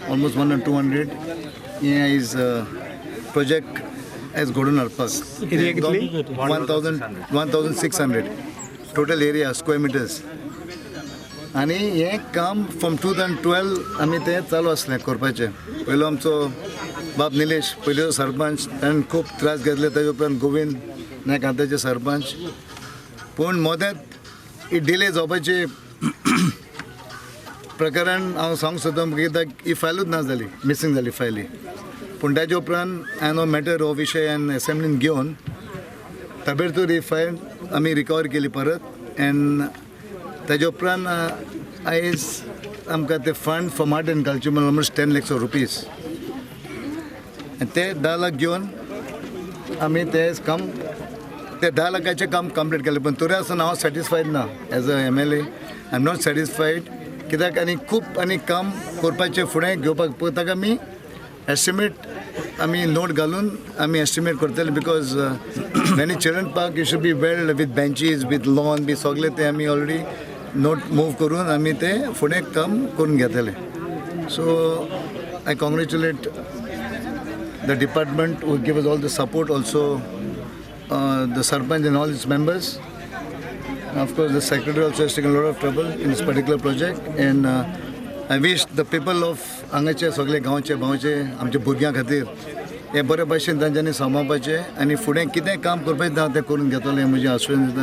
Almost one 200 हें आयज project आयज घडोवन हाडपाक. Area कितली? 1,000, 1,600 total area, square meters. आनी हें काम फ्रॉम 2012 आमी तें चालू आसलें करपाचें. पयलो आमचो बाब निलेश, पयलींचो सरपंच, ताणें खूब त्रास घेतले. ताजे उपरांत गोविंद नायक, आतांचे सरपंच. पूण मदेंत ही डिले जावपाची प्रकरण हांव सांगूंक सोदता, कित्याक ही फायलूच ना जाली, मिसींग जाली फायली. पूण ताजे उपरांत हांवें हो मॅटर, हो विशय हांवें एसेंब्लीन घेवन ताबडतोब ही फायल आमी रिकवर केली परत. एंड ताजे उपरांत आयज आमकां ते fund from art and culture almost 10 lakhs of rupees आनी ते 10 लाख घेवन आमी ते काम, ते 10 लाखाचें काम कंप्लीट केलें. पण तरी आसतना हांव सॅटिस्फायड ना. As a MLA, I am not satisfied, कित्याक आनी खूब आनी काम करपाचें फुडें घेवपाक. ताका आमी एस्टिमेट, आमी नोट घालून आमी एस्टिमेट करतले, because many children park, you should be well with benches, with lawn बी सगळें. ते आमी ऑलरेडी नोट मूव करून आमी ते फुडें काम करून घेतले. So I congratulate the department who give us all the support, also the sarpanch and all its members. And of course, the secretary also has taken a lot of trouble in this particular project. And I wish the people of हांगाचे सगळे गांवचे भावचे, आमच्या भुरग्यां खातीर हे बरे भशेन तांच्यांनी सांबाळपाचें आनी फुडें कितें काम करपाचें तें करून घेतलें हें म्हजें आश्वासन दिता.